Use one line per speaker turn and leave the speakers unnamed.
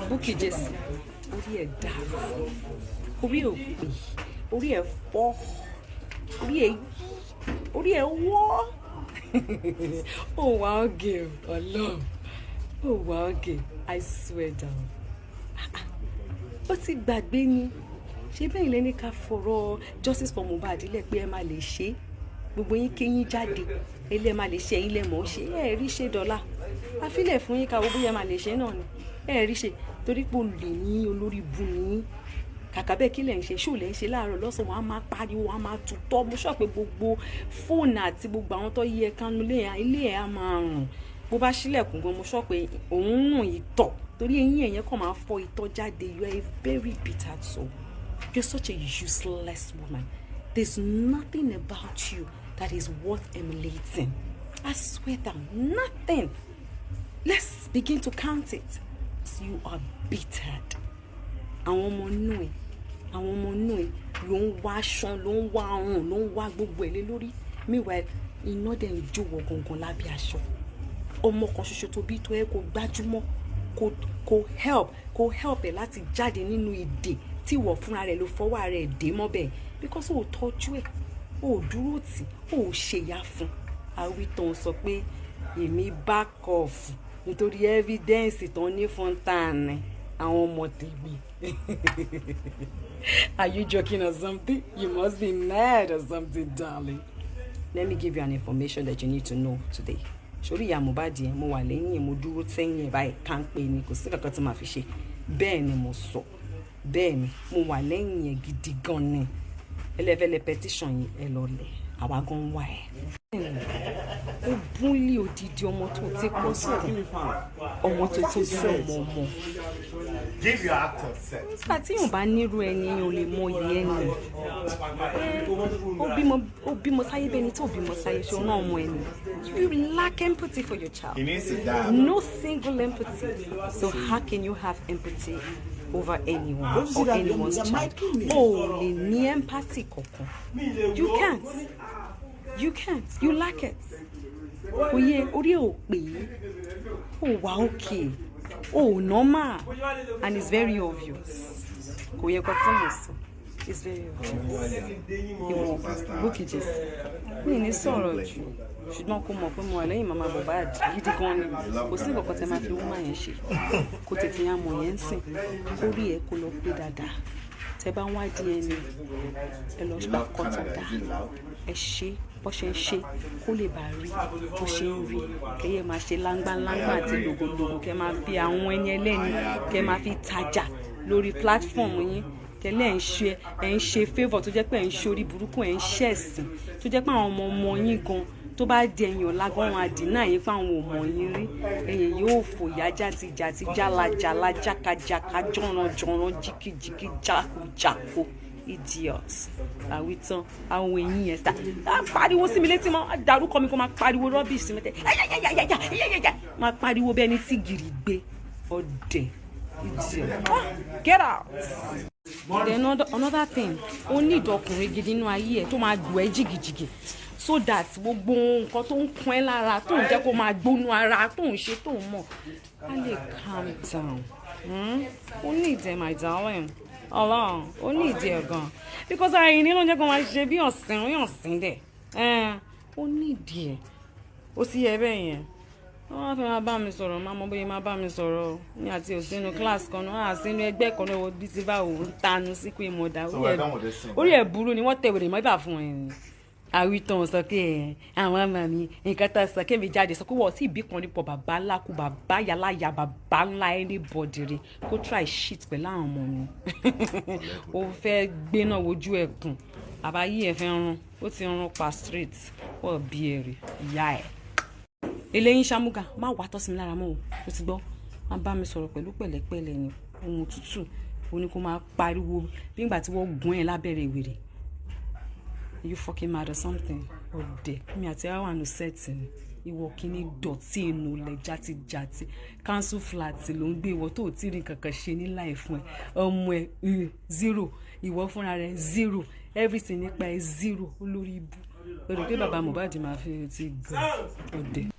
Bukky Jesse, orí ẹ̀ dàrú, orí ẹ̀ ò pé, orí ẹ̀ fọ́, orí ẹ̀ yí, orí ẹ̀ wọ́. Ó wà ókè o, Ọlọ́run. Ó wà ókè, I swear down. Ó ti gbàgbé ni. Ṣé bẹ́ẹ̀ lẹ́ni ká fọ̀rọ̀ justice for Mohbad lẹ̀ pé ẹ máa lè ṣe é? Gbogbo yín kéyín jáde, ilé máa lè ṣe, ẹ̀yin lẹ mọ̀ ọ́ ṣe, ẹ rí ṣe dọ́là. Àfilẹ̀ fún yín ká wo bóyá ẹ máa lè ṣe náà ni. Ẹ rí ṣe torí pé olè ní olórí bu ní. Kàkà bẹ́ẹ̀, kí lẹ̀ ń ṣe? Ṣó lẹ̀ ń ṣe láàárọ̀, lọ́sàn-án? Wọn á máa pariwo, wọn á máa tutọ́. Mo sọ pé gbogbo fóònù àti gbogbo àwọn tó yí ẹ kánú ilé ẹ̀ á máa rùn. Bó bá ṣílẹ̀kùn gan, mo sọ pé òun rùn ìtọ̀ torí eyín ẹ̀yẹn kàn máa fọ́ ìtọ̀ jáde. You are a very bitter soul. You're such a useless woman. There's nothing about you that is worth emulating. I swear down, nothing. Let's begin to count it. You are bittered. Àwọn ọmọ inú ẹ, àwọn ọmọ inú ẹ ló ń wá aṣọ, ló ń wá ọrùn, ló ń wá gbogbo ẹ̀ lé lórí. Meanwhile, iná dẹ̀ ń jó wọ gangan lábẹ́ aṣọ. Ọmọ kan ṣoṣo tó bí tó yẹ kó gbájúmọ́, kó help ẹ̀ láti jáde nínú ìdè tí ìwọ fúnra rẹ̀ ló fọwọ́ rẹ̀ dé mọ́bẹ̀ because ó tọ́jú ẹ̀, ó dúró tì, ó ṣèyá fún. Àwítàn sọ pé èmi back off nítorí evidence tán ní fún tàní àwọn ọmọ tèmi. Are you joking or something? You must be mad or something, darling. Let me give you an information that you need to know today. Sórí ìyá Mohbad yẹn, mo wà lẹ́yìn ẹ̀, mo dúró sẹ́yìn ẹ̀ báyìí kánpé ni. Kò sí kankan tí màá fi ṣe. Bẹ́ẹ̀ ni mo sọ, bẹ́ẹ̀ ni mo wà lẹ́yìn ẹ̀ gidi gan ni. Ẹlẹ́fẹ̀lẹ́ petition yìí, ẹ lọ lẹ̀, àwa gan wà ẹ̀. Ó búnlé odidi ọmọ tó ti pọ̀ sí ọmọ tó tó bí ọmọ ọmọ.
Give your actor set.
Nígbà tí yóò bá nírú ẹni yẹn, ò lè mọ iye ẹni. Ó bímọ, ó bímọ sáyé bẹ́ẹ̀ ni tó bímọ sáyé ṣe náà ọmọ ẹni. You lack empathy for your child.
He needs to dab.
No single empathy. So how can you have empathy over anyone
Don't you see
or
that
anyone's
they're
child?
micing me?
O ò lè ní empathy kankan. You can't, you can't, you lack it. Kò yẹ, orí ẹ̀ ò pé, ó wà okay, ó normal, and it's very obvious. Kò yẹ kó tí mo sọ, it's very obvious. Ìwọ Bukky Jesse, mi ní sọ̀rọ̀ jù, ṣùgbọ́n kó mọ̀ pé mo wà lẹ́yìn mama Mohbad gidi gan ni. Kò sí nǹkan kan tẹ́ máa fi woman yẹn ṣe. Kó tètè yá mọ̀ yẹn ń sìn, kó rí ẹ, kó lọ pé dáadáa. Tẹ́ bá ń wá DNA, ẹ lọ
You
gbà
love
kọ́tọ̀
Canada,
dá.
is it loud?
Ẹ ṣe bó ṣe ń ṣe kó lè bá rí bó ṣe ń rí. Kẹyẹ máa ṣe láńgbáláńgbá àti lògòlògò, kẹ máa fi àwọn ẹni ẹlẹ́ni, kẹ máa fi tajà lórí platform yín, tẹ́lẹ̀ ń ṣe, ẹ̀ ń ṣe favour tó jẹ́ pé ẹ̀ ń ṣe orí burúkú, ẹ̀ ń ṣẹ̀sìn tó jẹ́ pé àwọn ọmọ ọmọ yín gan, tó bá di ẹ̀yìn ọ̀la gan, wọn àdínà yín pé àwọn ò mọ̀ yín rí. Ẹ̀yìn yóò fòyà játijàti, jálajàla, jákàjàká, jọ̀rànjọ̀ràn, jíkìjìkì, jákujàko, idiot. Àwítán àwọn eyín yẹn sá á pariwo sí mi létí mọ́, á darúkọ mi, kó máa pariwo rubbish sí mi tẹ yáyáyáyáyáyáyá, máa pariwo bẹ́ẹ̀ ni tí gìrì gbé. Ọ̀dẹ̀, idiot. Ah, get out. Then another thing, ó ní ìdọkùnrin gidi nínú ayé ẹ tó máa gbọ́ ẹ jìgìjìgì so that gbogbo nǹkan tó ń kún ẹ lára, tó ń jẹ́ kó máa gbónú ara, tó ń ṣe, tó ń mọ̀, á lè calm down. Ó ní ìdẹ, my darling. Ọlọ́run, ó ní ìdí ẹ̀ gan because àìní ló ń jẹ́ kó máa ṣe bí ọ̀sìn rí ọ̀sìn dẹ̀. Ó ní ìdí ẹ̀, ó sì yẹ bẹ́ẹ̀ yẹn. Wọ́n wá fẹ́ máa bá mi sọ̀rọ̀, máa mọ bóyá máa bá mi sọ̀rọ̀ ní àti òsínú class kan náà, àsínú ẹgbẹ́ kan náà, bí ti bá òun tanu sí pé mo dá.
So we're done with this scene.
Orí ẹ̀ burú ni. Wọ́n tẹ̀wèrè mọ́ ibà fún ẹ̀ ni. Àwítàn sọ pé ẹ àwọn ọmọ mi, nǹkan tó sọ kémi jáde sọ pé wọ́n tí ìbí kan nípò bàbá ńlá kú, bàbá yàláyà, bàbá ńlá anybody rí kó try shit pẹ̀lú àwọn ọmọ mi. Ó fẹ́ gbéná wojú ẹ̀kùn, àbáyé ẹ̀ fẹ́ rún, ó ti rún pa straight. Wọ́n bí èrè ìyá ẹ̀ eléyín ṣàmúgà má wàá tọ́ sí mi lára mọ́ o. Ó ti gbọ́, má bá mi sọ̀rọ̀ pẹ̀lú pẹ̀lẹ́pẹ̀lẹ́ ni. Ohun tútù ó ní kó máa pariwo bí ìgbà tí wọ́n gún ẹ̀ lábẹ́rẹ́ ìwèrè. Are you fucking mad or something? Ọ̀dẹ̀ mi àti ẹ̀ wà nù set ni. Ìwọ kìíní dọ̀tí inú ilẹ̀ játijàti, council flat ló ń gbé. Ìwọ tó ò tí ì rí kankan ṣe ní láì fún ẹ, ọmọ ẹ zero, ìwọ fúnra rẹ zero, everything nípa ẹ zero. Olórí ibu lórí pé bàbá Mohbad máa fi ti gan ọ̀dẹ̀.